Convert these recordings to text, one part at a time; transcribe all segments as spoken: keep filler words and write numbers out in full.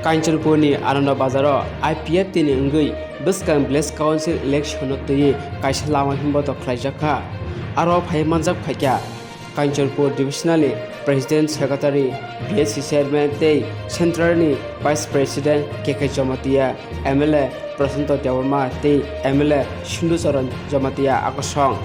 Kanchanpurni Ananda Bazaro I P F T ni wngwi bwskang Village Council election-o twiwi kaisa lama himboto khlaijakha. Aro phai manjak phaikha Kanchanpur Divisional ni President Secretary, V S C Chairman tei Central ni Vice President K K Jamatia, M L A Prashanto Debbarma tei M L A Sindhu Charan Jamatia akosong.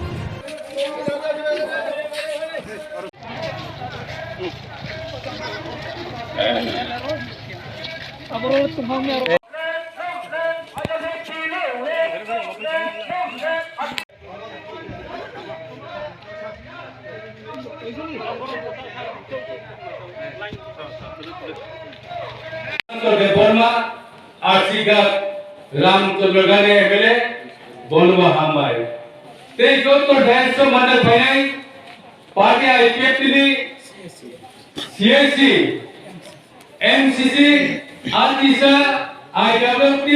Debbarma, Arsighat, Ramchandra Gandhi M L A, bono hambai. Tei joto dance-o manjak phainai, party I P F T ni C S C, M C C, Artisa, I W T,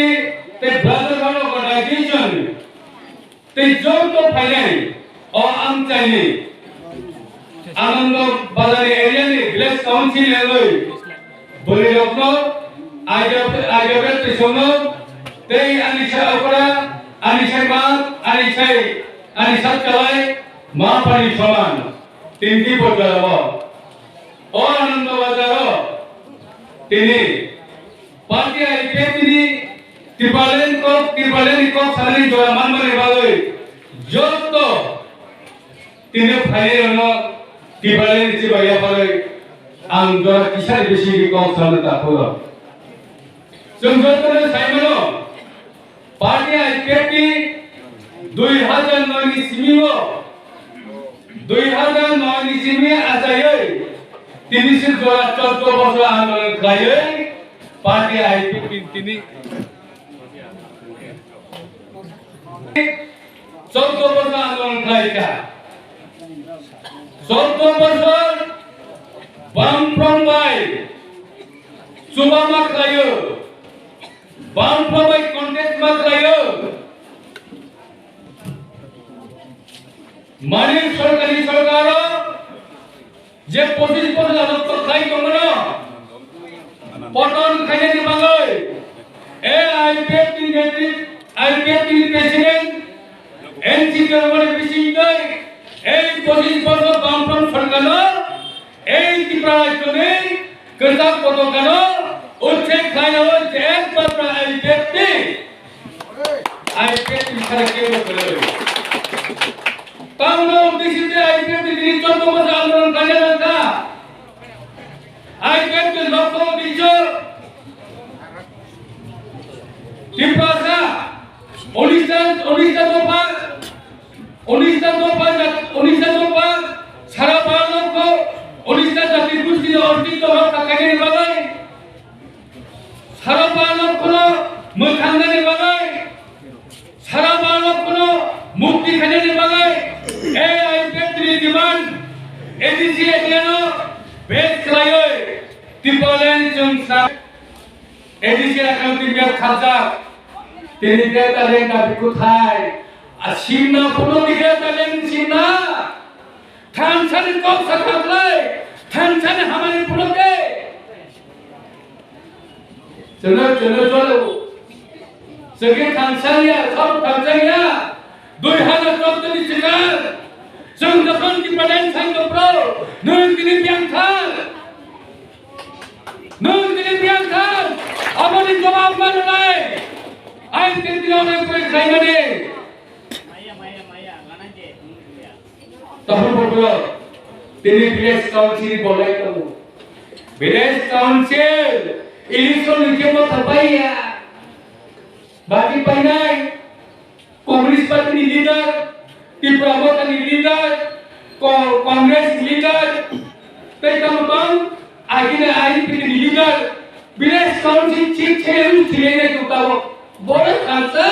tei Brotherhood Organization, tei joto phainai o amchaini Ananda Bazar area ni village council ni wngwi bwrwirokno, I W T songno, tei ani sai okra, ani sai ma, ani sai, ani sak chalai, ma pani soman, tinti porjao. O Ananda Bazar o tini party I P F T ni Tipraland kok, Tipraland ni kok sanani jora manmani bagwi joto tini phairokno Tipraland ni chibai yapharwi ang jora kisa ni bisingni kok sanani takhoro. Chwng jotono saimano, party I P F T dui hajar noi ni simi o, dui hajar noi ni simi achaiwi tini se jora choddo bosor andolon khlaiwi party I P F T tini choddo bosor andolon khlaikha. Choddo bosor Bamfront bai chubama khlaio. Bamfront bai contest ma khlaio. Mani sorkari sorkaro je pochis bosor abo to khlai tongmano, poton khainani bagwi A I P F T ni netri, I P F T ni president, N C P ni bisingtwi, ei pochis bosor Bamfront sorkarno ei Tripura rajyoni kwchak potokano uche khlainai je ekmatra I P F T, I P F T ni sara kebo kwrwi. Tamno uddeshe je I P F T tini choddo bosor andolon khlaina nangkha. I P F T ni lokho uddeshe Tiprasa, Odisha, Odisha dopha, Odisha dopha, Odisha dopha, sara Bharat lokho Odisha jati gosti ni ostitto rokha khainani bagwi, sara Bharat lokhono mwthangnani bagwi, sara Bharat lokhono mukti khainani bagwi, A I P F T ni demand, A D C area no base khlaiwi, Tipraland chwng sa, A D C account ni map khajak, tini data lengna bikuthai, a simna phuno ni data leng simna, thansa ni kok sa khaklai, thansa ni hamari phuno de. Chwngno, chwngno chwngno. Chwngkhe thansa ya, sok thansa ya. Dui hajar chwddo ni swkang. Chwng jokhon Tipraland sai tongphuru, nwng tini biyang thang. Nwng tini biyang thang. Aboni jawab ma rwnai. Ain tini biyang rwnai pore khlaimani. Tahun bokro, tini village council bolai tongo. Village council election ni kebo thapai ya. Baki painai, Communist Party ni leader, Tipra Motha ni leader, Co-, Congress ni leader, tei tamo tong, agini I P F T ni leader, village council chief se ru chile ne tu tabo. Bore thansa,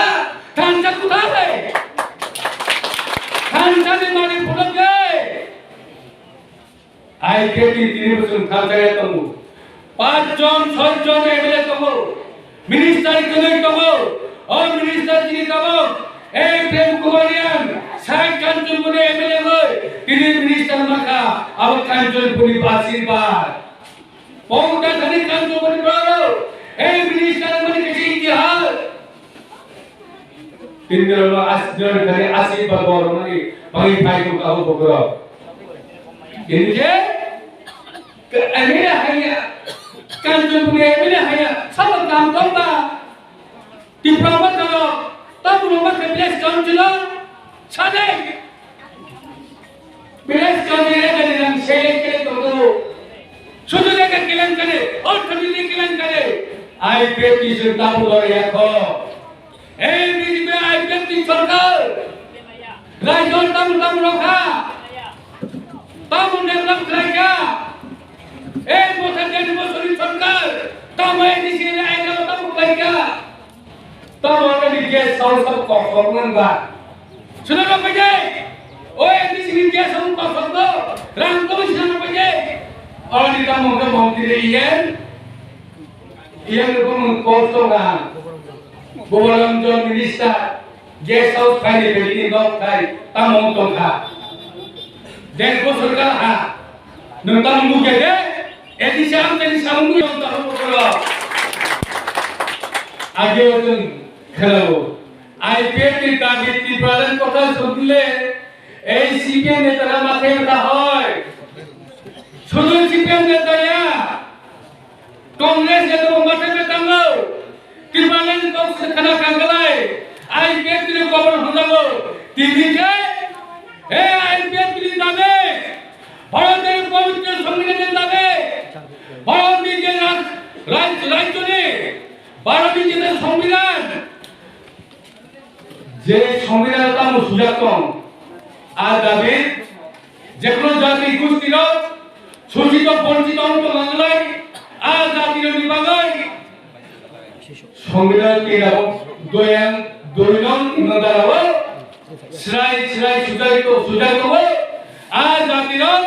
thansa kuthai? Thansa ni mani phuno ke? Ai ke ti tini bosong thansa ya tongo. Panch jon, soi jon M L A tongo. Minister kwnwi tongo. O minister chini tabok. Ei Prem Kumar Reang, sai Kanchanpur ni M L A oi. Tini minister makha. Abo Kanchanpur ni basi ba. Pongta thani Kanchanpur ni baro. Hey, minister, mani kaisa itihas. Tindrolo as-, jon khani asi ba bormani, bangi phai tu kahu bokro. Ini je, ke, M L A haya, Kanchanpur M L A haya, sama kam tong ba. Tipra ma tong, tamu ma ke bless kam chilo, sade. Village committee ni nang select kele tongdo. Sudu jaga kelan kare, orthodox kelan kare. I P F T sir tamu dor yakho. Ei B J P I P F T sorkar. Rajyo tamu tamu rokha. Tamu develop khlaika. Ei botha den bosori sorkar. Tamu ei disi ni aina tamu khlaika. Tamo ani guest house o kosok nang ba. Suna rok pai jai. O M D C ni guest house kosok do. Rang to suna rok pai jai. Ani tamo ke montri iyen. Iyen ko mun kosok na. Bobolam jon minister. Guest house khai ni beli ni nok khai. Tamo tong kha. Den ko sorkar ha. Nung tamo mu ke de. Eti sam teni samung yang tahu pokolo. Age ujung khelo. I P F T ni dabi Tipraland kotha sundile. Ei C P M neta na mathe beta hoi. Sudu C P M neta ya. Congress neta bo mathe beta ngo. Tipraland kok se khana kangalai. I P F T ni kobor hundago. Tini ke. Ei I P F T ni dabi. ভারতের পবিত্র সংবিধানের নামে ভারত নিজের রাজ-, রাজ-, রাজ্য নিয়ে ভারত নিজেদের সংবিধান, যে সংবিধান tamo sujak tong, a dabi jekno jati gustiro suchito bonchito wngtong nanglai, a jatiro ni bagwi Songbidhan ni rabo doyang doinong imandara o srai srai sujai to sujai to o a jati rok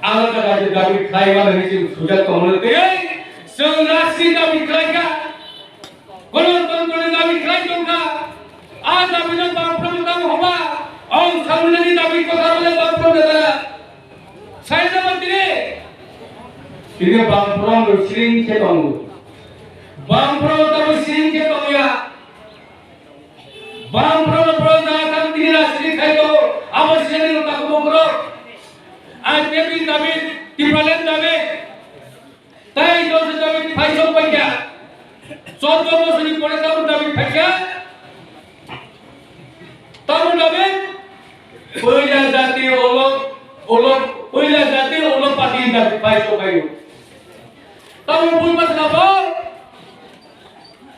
alada rajyo dabi khlai mano hinwi chwng sujai tongmani tei chwng rashtroni dabi khlai kha, gonotontro ni dabi khlai tong kha, a dabi no bapro tamo hoba ong samnani dabi kotha bole bapro da. Sai na mantri. Tini bangphrom rok siring khe tongo. Bangphrom tamo siring khe tongya. Bangphrom rok pro da kan tini ra siring khai tongo. Abo siring rok tago bokro. Ai pepi dabi, Tipraland dabi. Tai do dabi phai sok paikya. Chordo bosoni pore tamo dabi phaikya. Tamo dabi, puila jati olo, olo, puila jati olo pati dabi pai sokayo. Tamo bul mas kabo,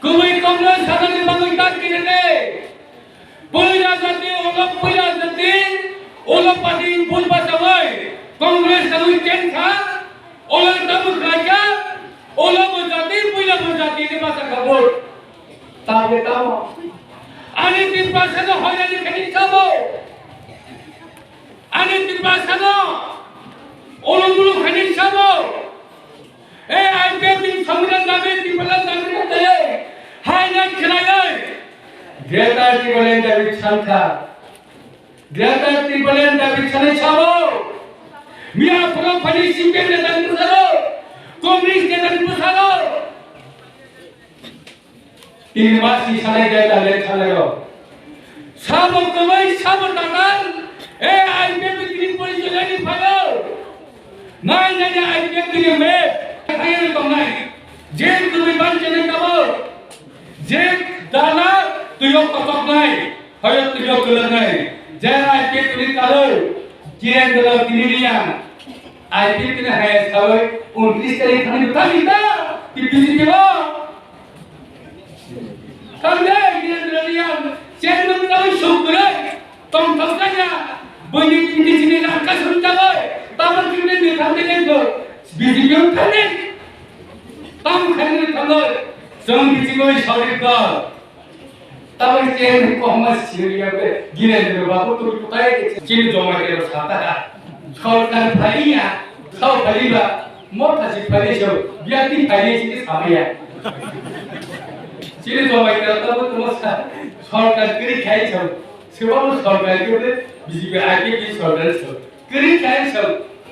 kubui Congress sana ni bagwi tan kiri de. Puila jati olo, puila jati olo pati bul mas kabo, Congress sana ni ken kha, olo tamo khlai kha, olo bo jati, puila bo jati ni mas kabo. Tamo tamo. Ani Tiprasano hoirani khani sabo. Ani Tiprasano ulumulu khani sabo. E I P F ni Songbidhan dabi, Tipraland dabi khatai. Hai nai khlaioi. Greater Tipraland dabi sankha. Greater Tipraland dabi sanai sabo. Miya phoro phani C P M neta ni bwsaro. Communist neta ni bwsaro. Tini mas ni sanai jai ta le sanai rok. Sabo kwbai sabo tatal, e I P F ni tini pori jolai ni phaio. Nai nai nai I P F ni me, khayo tongnai. Je kwbai ban jene kabo. Je dana tuyo kotok nai, hoyo tuyo kelak nai. Je I P F ni kalo, Kirendra tini niya. I P F ni hai sabai, untris tarik kami tadi ta, di B J P ba. Kande, gina dulariya, chairman kami sukre, tong tong kaya, bini pindi sini rangka sum jabai, taman kini ni kande ni do, B J P kande, tam kande ni kande, jong B J P sorry dal. Taman chairman ko hama sini ya be, gina dulu babu tu kutai ke, sini joma ke sata ka, sorkar phaiya, sao phaiba, Motha si phainai sabo, biati phainai si samaya. Chini jomai kara tabo tamo sa, sorkar kiri khai sabo. Sebabo sorkar kiri, B J P I P P sorkar sabo. Kiri khai sabo.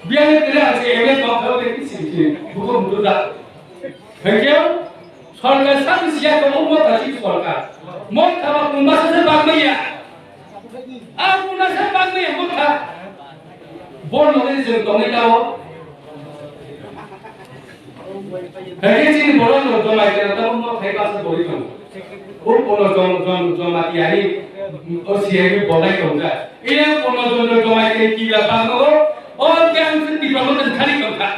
Biani kiri ase M L A tong thabo de kisi kiri. Buko mudu da. Thank you. Sorkar sabo siya tongo, motha si sorkar. Motha ba pungmasa se bagmaya. A pungmasa bagmaya motha. Bol nongni jeng tongnai tao. Hake chini borok no jomai kena tamo motha basa bori tongo. O pono jom, jom, joma tiyari. O siya ni bolai tongja. Iya pono jom, jom, jomai kena kila bagmo. O kya ang se tiba mo ten khali tongkha.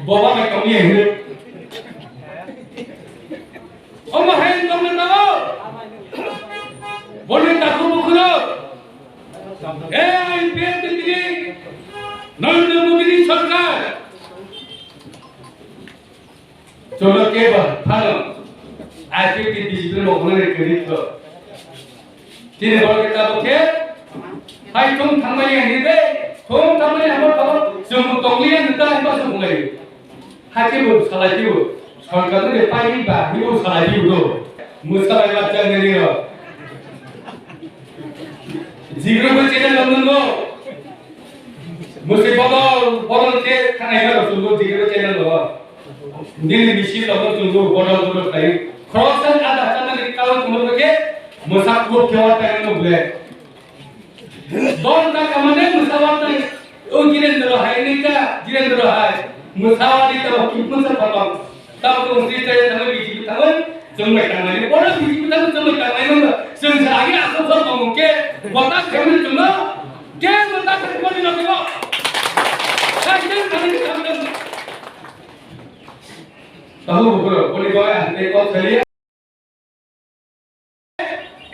Boba bai tongya hino. Omo hai tongna tao. Boni takhuk bukhurok. Ei I P F T ni Narendra Modi ni sorkar. Cholo keba phano I P F T ni B J P ni mokol ni kwrwi kho. Tini borok khe tabuk khe hai thung thangmani hwnwi de, thung thangmani hwnwi tabuk chwng tonglia nung ta hwnba se bunglai. Hakhe bo salai khe bo sorkar ni pai ba hi bo salai khe bo. Mwsa bai bachcha nini rok. Jigro bo channel rok nungo. Mwswi bodol bodol khe thangnai ma rok chungo jigro channel rok. Nini misil rok chungo bodol bodol khlai. Khoroksa ada channel ni karon chungo khe mwsa kuk khe wa tai no ble. Don ta kamane mwsa wa tai. O Jirendra hai ni ta, Jirendra hai. Mwsa wa ni ta kuk mwsa khatam. Tamo tong si chaya tamo B J P tamo chwng bai tangmani. Bono B J P tamo chwng bai tangmani no. Chwng sa agi asok sok tongmung khe bota khamni chwngno. Khe bota khamni no kebo. Sai khe khamni khamni. Tamo bukro boni boy ante kok khali.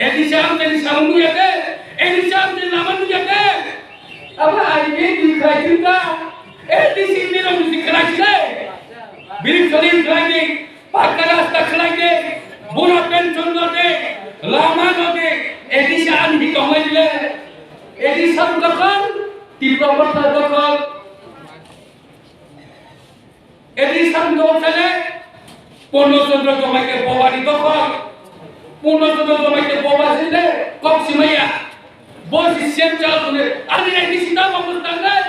A D C ang tani samung nugya khe, A D C ang tani lama nugya khe. Abo I P F T ni khlai thung ta, A D C ni rong ni khlai khe. Bini sori khlai di, pakka rasta khlai di, bura pension no di, lama no di, A D C ang hi tonglai di le. A D C ang dokhol, Tipra Motha dokhol. Edi sam do chale, Purno Chandra Jomai ke boba ni dokhol. Purno Chandra Jomai ke boba sinde, kok simaya. Bo si siam chal kune, ani A D C ta bang tangai.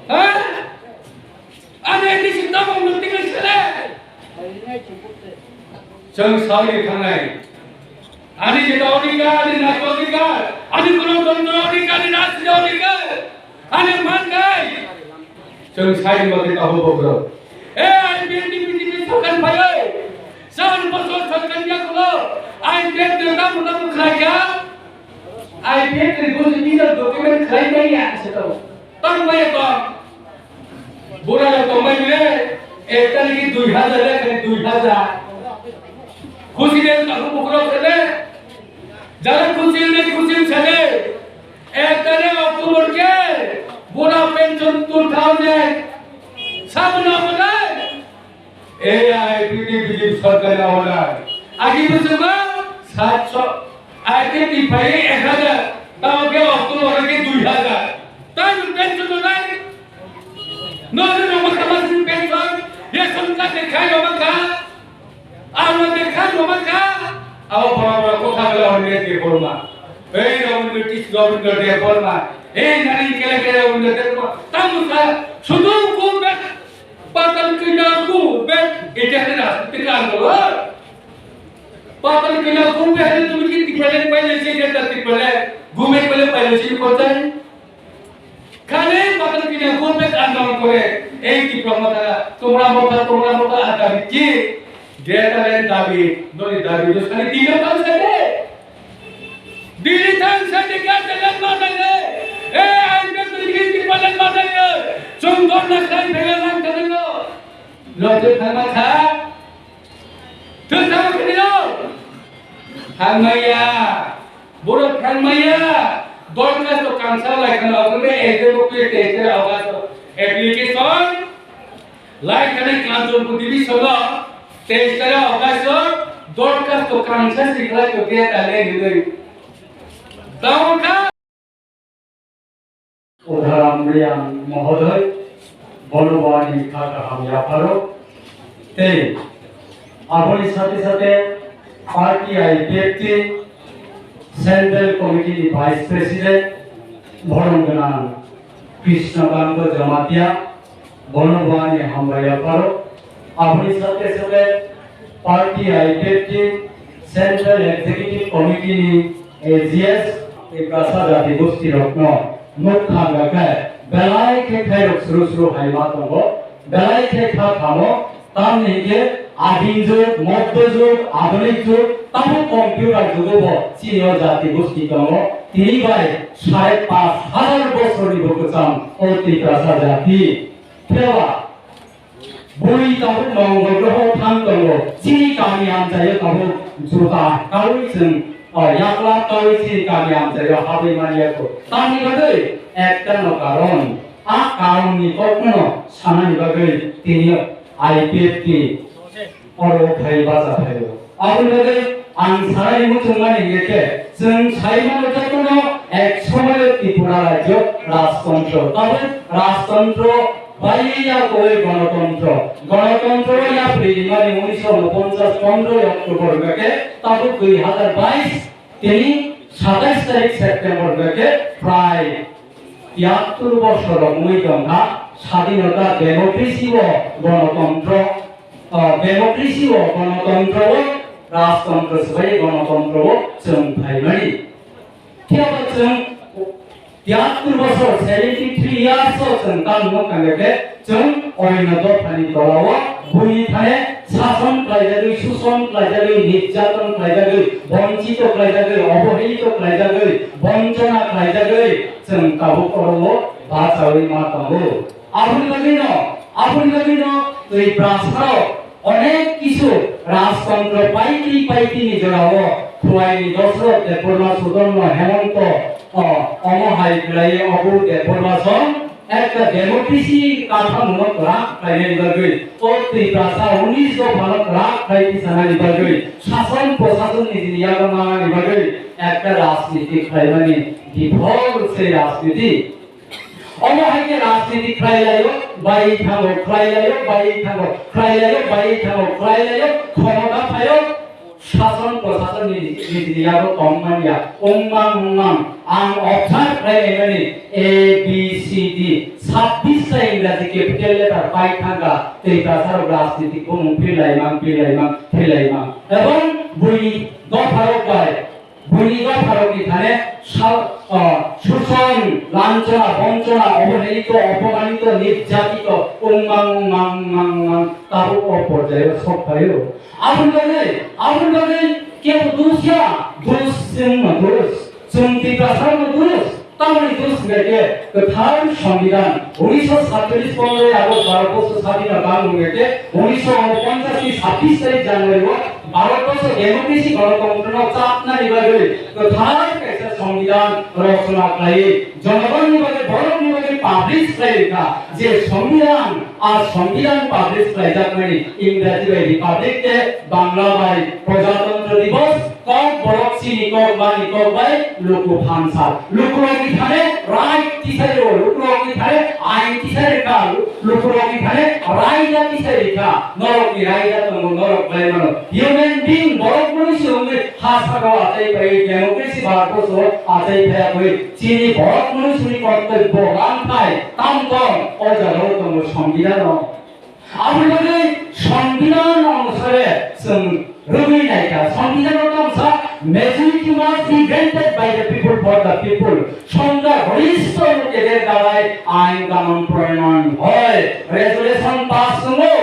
Ha? Ani A D C ta bang tangai sele. Chwng sawi thangnai. Ani jeta odhikar, ani nagor odhikar, ani Purno Chandra odhikar, ani rajya odhikar. Ani mangai. Chwng sai mate tahu bokro. E I P F T B J P sorkar phai. San bosor sorkar ya kulo. I P F T tam tam khlai ya. I P F T ni buji ni document khlai ya se to. Tam bai to. Bura tongbai bile. Ekta ni dui hajar le khali dui hajar. Khusi de tahu bokro khale. Jara khusi ne khusi sale. Ek tarikh October ke bura pension two thousand. Sabun amonai. Ei I P F T B J P sorkar amonai. Agi bwswkma satso. I P F T phai ek hajar. Tamo ke October ke dui hajar. Tamo pension nai. Nori roma kama sin pension. Ye sorkar de khai roma ka. Aro de kha no ma kha. Abo bora bora kotha bela hori de Debbarma. Ei Rabindra Kis-, Rabindra Debbarma. Ei nani kele kele Rabindra Debbarma. Tamu sa sudu ku be patal kina ku be ejahna tika andolo. Patal kina ku be hadi tumi ki tipale paile se jeta tipale gume pale paile si kotai. Khali patal kini home andolon kore, ei Tipra Motha, Tumra Motha, Tumra Motha, dabi ki, Greater Land dabi, noni dabi, dos khali Delhi thang sade. Delhi thang sade, Greater Land ma thang le. Ei, ai ke tu ki Tipra Land ma thang le. Chungdon na khai phela lang thang lo. Lo je thang ma kha. Thang thang khini lo. Thang ma ya. Borok thangmaya, dorkhasto kangsa laikhana ogwlbe A D C bo twi tei tei August application laikhani Kanchanpur division o teis tarikh August o dorkhasto kangsa si khlai to khe ta le hinwi. Tamo kha. Udharam Reang Mohodoy, bono bo ani kha kaham yapharo. Tei aboni sate sate party I P F T Central Committee ni Vice President borom gwnang Krishna Kanta Jamatia, bono bo ani hambai yapharo. Aboni sate sate party I P F T Central Executive Committee ni A G S Tiprasa jati gosti rokno nukha hwnkhe belai khe khairok suru suru hai ma tongo, belai khe kha khamo, tamni hwnkhe adim jug, moddo jug, adunik jug, tamo computer jugo bo chini o jati gosti tongo. Tini bai sare panch hajar bosorni bo kwcham o Tiprasa jati. Phiyaba bui tabuk Mongol groho thang tongo, chini kami amchaio tabuk juta kaui chwng, o, yakla kaui chini kami amchaio habwi manya kho. Tamni bagwi ekta no karon, a karonni kokno sanani bagwi tini I P F T oro phai bacha phaio. Aboni bagwi ang sanani muchungmani hwnkhe, chwng sai mano jotono ek somoyo Tripura rajyo rajtontro, tabuk rajtontro baiya koi gonotontro. Gonotontro yapri rimani unisho unoponchas pondroi October hwnkhe tabuk dui hazar bais tini satais tarik September hwnkhe prai tiyattur bosor rok wngwi tongkha. Sadinota, democracy o gonotontro, ah, democracy o gonotontro o rajtontro swbai gonotontro o chwng phaimani. Phiya ba chwng tiyattur bosor, seventy three years o chwng tamo wngkha hwnkhe chwng oino dophani tola o buini thane sason khlaijagwi, suson khlaijagwi, nirjaton khlaijagwi, bonchito khlaijagwi, obohelito khlaijagwi, bonchona khlaijagwi chwng tabuk oro o bachaui ma tongo. Aboni bagwino, aboni bagwino twi brasarok onek kisu rajtontro paitwi paitwini jorao Khwlaini Dosrot Debbarma, Sudarma, Hemonto, o, omo hai khlaiwi Obur Debbarma song ekta democracy kathamono kwrak khlainani bagwi o Tiprasa unis dophano kwrak khlai tisanani bagwi, sason prosasonni nijini yago nanani bagwi ekta rajniti khlaimani, biphol se rajniti. Omo hai khe rajniti khlai laio, bai thango khlai laio, bai thango khlai laio, bai thango khlai laio, khomota phaio, sason prosasonni nijini yago tong manya, wngmang wngmang, ang observe khlai laimani A B C D, sabbish ta Ingraji capital letter pai thangkha, tei tasarok rajniti bumung phir laimang, phir laimang, phir laimang. Ebong buini dopharok bai Buini dopharokni thane sa-, ah, suson, lanchona, bonchona, obohelito, opomanito, nirjatito, wngmang, wngmang, wngmang, wngmang, tabuk o porjaio sok phaio. Aboni bagwi, aboni bagwi kebo dos ya, dos chwngno dos, chwng Tiprasarokno dos. Tamoni dos hwnkhe kwthar Songbidan, unisho satcholish pondroi August Bharatborsho sadina bang hwnkhe unisho ponchash ni sabbish tarik January o Bharatborsho democracy gonotontro no chapnani bagwi kwthar kaisa Songbidan rochona khlaiwi, jonogonni bagwi, borokni bagwi publish khlaiwi kha je Songbidan, a Songbidan publish khlaijakmani Ingraji bai Republic Day, Bangla bai Prajatantro Divas, kok borok chini kok bani kok bai luku phansa. Lukurokni thane right tisai rwo, lukurokni thane ain tisai rwkha, lukurokni thane raida tisai rwkha. Norokni raida tongo, norok belai mano. Human being, borok mwnwi se wngwi ha sakao achai phaiwi, democracy Bharatborsho achai phaiya koi. Chini borok mwnwi suni kortobbo lamthai tam tong, o jagao tongo Songbidan o. Aboni bagwi Songbidan onusare chwng rwgwi naikha. Songbidan o tongsa majority must be granted by the people for the people. Songda goristo keder darai ain kanun pronoyon hoy, resolution pass wngo.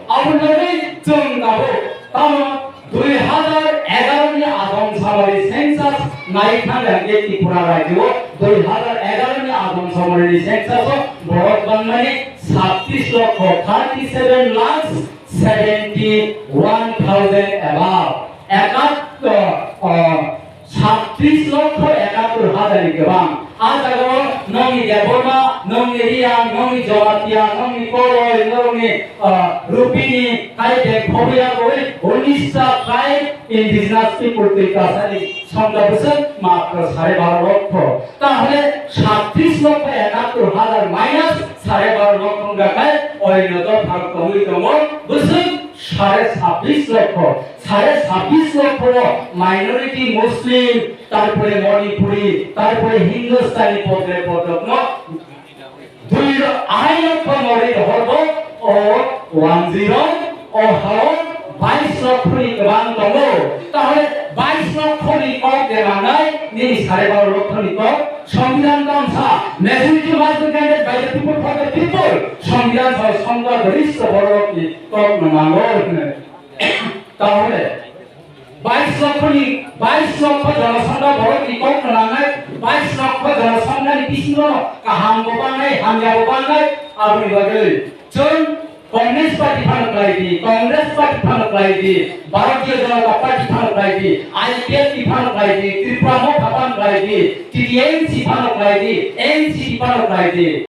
Aboni bagwi chwng tabuk tamo dui hazar egaro ni Adam Samari census nai thangkha hwnkhe Tripura rajyo o dui hazar egaro ni Adam Samari ni census o borok bangmani sabbish lokho, thirty seven lakhs seventy one thousand above. Ekattor, ah, sabbish lokho ekattor hajar ni kwbang. A jagao nongni Debbarma, nongni Riyang, nongni Jamatia, nongni Koloi, nongni, ah, Rupini, tai bek khobiya goi, unis ta tribe indigenous people twi kasani songkha bwswk matro sare baro lokho. Tahole sabbish lokho ekattor hajar minus sare baro lokho wngkha khai oino dopha tongwi tongo bwswk sare sabbish lokho. Sare sabbish lokho o minority Muslim, tarpore Manipuri, tarpore Hindustani podre podrokno dui ro-, arai lokho mori rohorbo o wanjwi rok O hao bais lokho ni kwbang tongo. Tahole bais lokho ni kok de manai nini sare baro lokho ni kok. Songbidan tamsa, majority must be granted by the people for the people. Songbidan sao songba goristo borok ni kok no mango. Tahole bais lokho ni, bais lokho jonosongkha borok ni kok no nangnai, bais lokho jonosongkha ni bisingo kaham bo bangnai, hamya bo bangnai, aboni bagwi chwng Congress party phano khlai di, Congress party phano khlai di, Bharatiya Janata Party phano khlai di, I P F T phano khlai di, Tripura Motha phano khlai di, T T M C phano khlai di, N C P phano khlai di.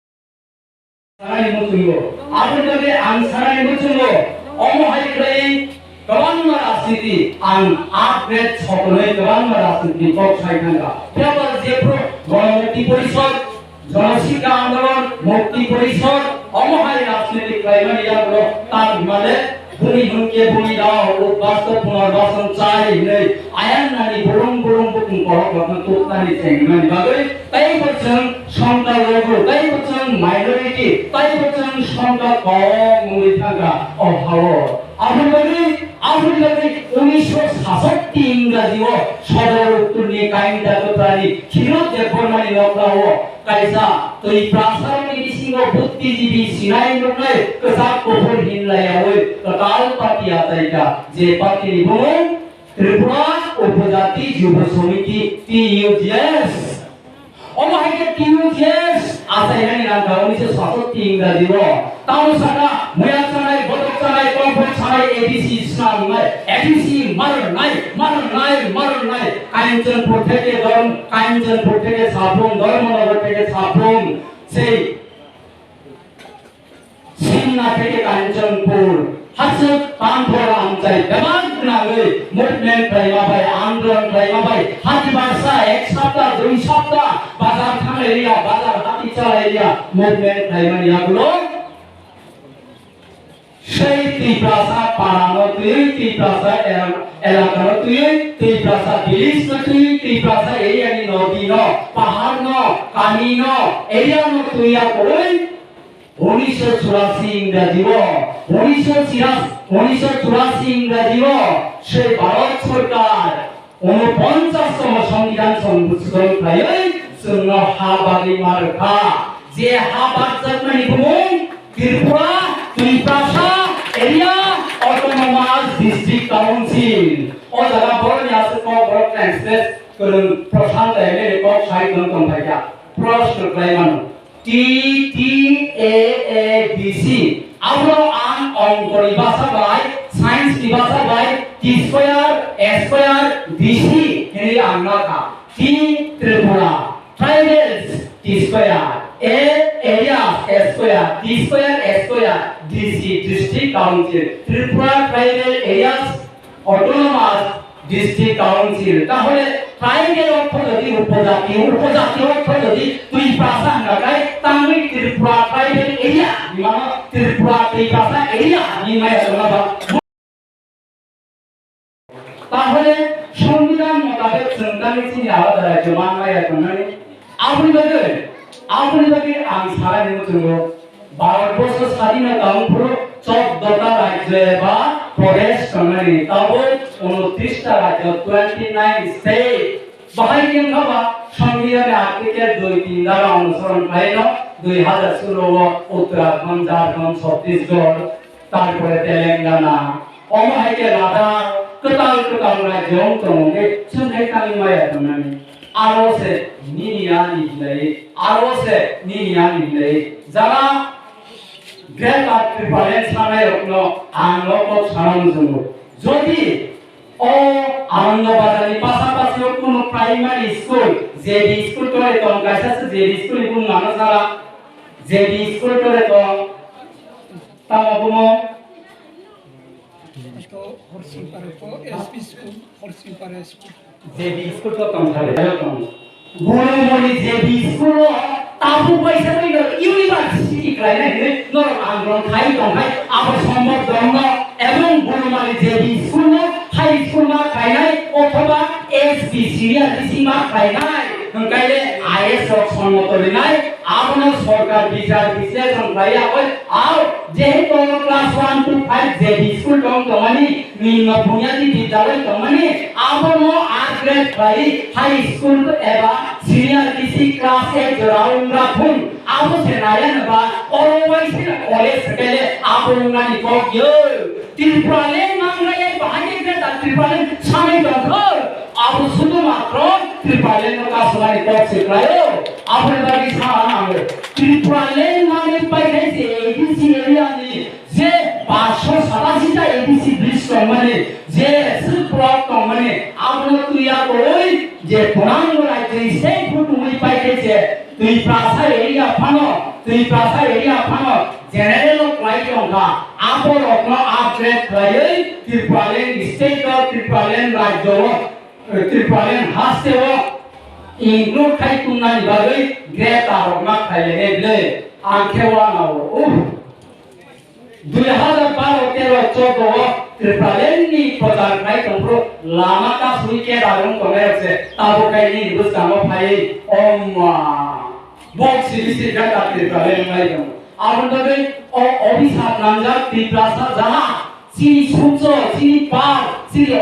Sanani muchungo, aboni bagwi ang sanani muchungo, omo hai khlai kwbangma rajniti ang upgrade sotonwi kwbangma rajniti kok sai thangkha. Phiya ba jephru Ganamukti Porishad, Janashikha Andolon, Mukti Porishad, omo hai rajniti khlaimani yagulo tak hwnmale bumi hwnkhe bumi dao, udbasto punarbason chai hwnwi ayang nani burung burung bukung borok rokno tuknani chengmani bagwi tei bo chwng songkha logo, tei bo chwng minority, tei bo chwng songkha kok wngwi thangkha o hao. Aboni bagwi, aboni bagwi unisho sasatti Ingraji o Sodor Uttor ni Kainta Kwprani Khirot Debbarma ni nokla o kaisa twi prasarok ni bisingo buddhijibi sinai nuknai kwchak kuphur hinlaiyaui kwtal party achaikha, je party ni bumung Tripura Upojati Jubo Samiti, T U J S. Omo hai khe T U J S achainani rangkha unisho sasatti Ingraji o. Tamo saka muya chanai, bodok chanai, kongphok chanai, A D C swnamnai, A D C marnai, marnai, marnai, Kanchanpur theke Dharm-, Kanchanpur theke Sabrum, Dharmanagar theke Sabrum, sei Simna theke Kanchanpur, hasuk Panthor amchai bebak nangwi movement khlaima bai, andolon khlaima bai, hati barsa ek sapta, dui sapta, bazar thanglai liya, bazar hati chalai liya, movement khlaimani yagulo sei Tiprasa para no twiwi, Tiprasa el-, elaka no twiwi, Tiprasa village no twiwi, Tiprasa area ni nodi no, pahar no, kami no, area no twiya koi, Unisho churasi Ingraji o, unisho chiras-, unisho churasi Ingraji o, sei Bharat Sarkar unoponchas tomo Songbidan Songshudhon khlaiwi chwngno ha bagwi ma rwkha. Je ha bagjakmani bumung Tripura, Twiprasa Area Autonomous District Council. O jaga borokni aswk kok borok translate kwrwng Prashant M L A kok sai tong tong phaikha. Proshno khlai mano. T T A A D C. Abo ang ongkori basa bai, science ni basa bai, T square, A square, D C hinwi ang nakha. T Tripura, tribals, T square, A areas, A square, T square, A square, D C, District Council, Tripura Tribal Areas Autonomous District Council, tahole tribal ortho jodi upojati, upojati ortho jodi Twiprasa hwnga khai, tangwi Tripura Tribal Area, hwnmano Tripura Twiprasa Area, hwnwi maya tongma ba. Tahole Songbidan motabek chwng tangwi chini alada rajyo manmaya tongnani. Aboni bagwi, aboni bagwi ang sanani muchungo. Bharatborsho sadinota wngphuru choddo ta rajyo eba prodesh tongnani, tabuk unotris ta rajyo, twenty nine state. Bahai khe wngkha ba Songbidanni Article dui tin dara onusoron khlaino dui hazar solo o Uttarakhand, Jharkhand, Chhattisgarh, tarpore Telangana, omo hai khe Ladakh, kwtal kwtal rajyo wng tongo hwnkhe chwng hai tangwi maya tongnani. Aro se nini ani hinlai, aro se nini ani hinlai. Jara Greater Tipraland sanai rokno ang no kok sana muchungo. Jodi o Ananda Bazar ni pasapasi o kunu primary school, J B school tore tong, kaisa se J B school ni bumung ano sala, J B school tore tong, tamo bumo? Ito Horsingpara ko S P school, Horsingpara school. J B school to tong thale, tong. Boromoni J B school o tabuk baisa bai no university khlainai hinwi norok andolon khai tong khai abo sombok dongno ebong Boromoni J B school no high school ma khlainai othoba S B senior D C ma khlainai hwnkhaile I A S rok sonmoto rinai abono sorkar bichar bisleshon khlaiya oi ao Jehetu class one to five J B school tong tongmani, nimno bunyadi bidyaloi tongmani, abono upgrade khlai high school eba senior K C class eight jora wngna thung, abo se naya naba, oro waise college sekele abo wngnani kok yo. Tripura land mangraya bahai khe ta Tripura land sanai tongkho. Abo sudu matro Tripura land no kasumani kok se khlaio. Aboni bagwi sana nango. Tripura land mani paikhe se A D C area ni je paanch sho satashi ta A D C bridge tongmani, je swk block tongmani, abono twiya koi je pwnang rajyo ni sei phutumwi paikhe se Twiprasa area phano, Twiprasa area phano general o kwlai tongkha. Aborokno upgrade khlaiwi Tripura land state o, Tripura land rajyo o, Tripura land haste o include khai tongmani bagwi greater rokma khlailainai bwle. Ang khe wanao. Uh. Dui hazar baro tero chordo o Tripura land ni prochar khlai tongphuru lama kasui khe darung tongnai rok se tabuk khai nini bwskango phaiwi omma bok siri siri kha ta Tripura land khlai tongo. Aboni bagwi o obisap nangjak Tiprasa jaha chini sucho, chini pap, chini